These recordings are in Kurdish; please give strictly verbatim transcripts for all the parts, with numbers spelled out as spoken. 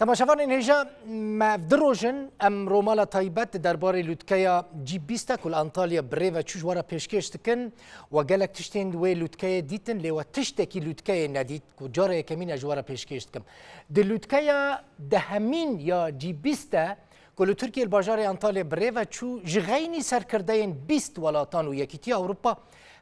Temaşevanên hêja, me ev du roj in, em romala taybet di derbarê lûtkeya G bîst e ku li Antalya bi rê ve çû ji we re pêşkêş dikin. We gelek tiştên di wê lûtkeyê dîtin, lê we tiştekî lûtkeyê nedît ku cara yekemîn e ji we re pêşkêş dikim. Di lûtkeya dehemîn ya G bîst e ku li Tirkiyê li bajarê Antalya bi rê ve çû, ji xeynî serkirdeyên bîst welatan û Yekîtiya Ewropa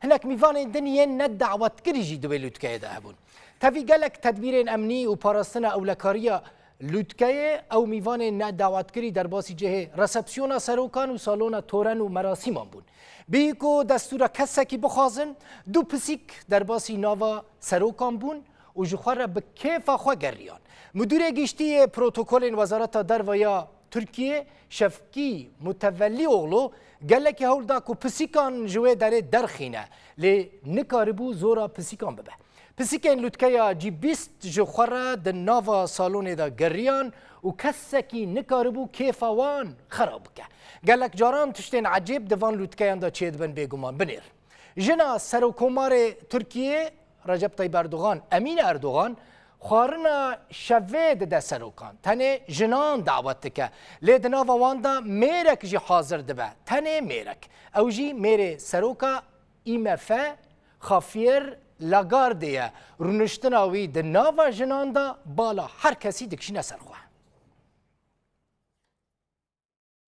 hinek mîvanên din yên ne dawetkirî jî di wê lûtkeyê de hebûn. Tevî gelek tedbîrên emnî û parastina ewlekariya lûtkeyê, ew mîvanên nedawetkirî derbasî cihê resepsiyona serokan û salona toren û merasîman bûn. Bî ku destûra kesekî bixwazin, du pisîk derbasî nava serokan bûn û ji xwe re bi kêfa xwe geriyan. Midûrê giştî yê protokolên Wezareta Derve ya Tirkiyê, Şefkî Mutevellîoglu, gelekî hewl da ku pisîkan ji wê derê derxîne, lê nikaribû zora pisîkan bibe. Pisîkên lûtkeya G bîst ji xwe re di nava salonê de geriyan û kesekî nikaribû kêfa wan xera bike. Gelek caran tiştên ecêb di van lûtkeyan de çêdibin, bêguman. Binêr. Jina Serokkomarê Tirkiyê, Recep Tayyip Erdogan, Emîne Erdogan, xwarina şevê dide serokan. Tenê jinan dawet dike. Lê di nava wan de mêrek jî hazir dibe. Tenê mêrek. Ew jî mêrê seroka I M F, Javier Lagarde ye. Rûniştina wî di nava jinan de bala her kesî dikişîne ser xwe.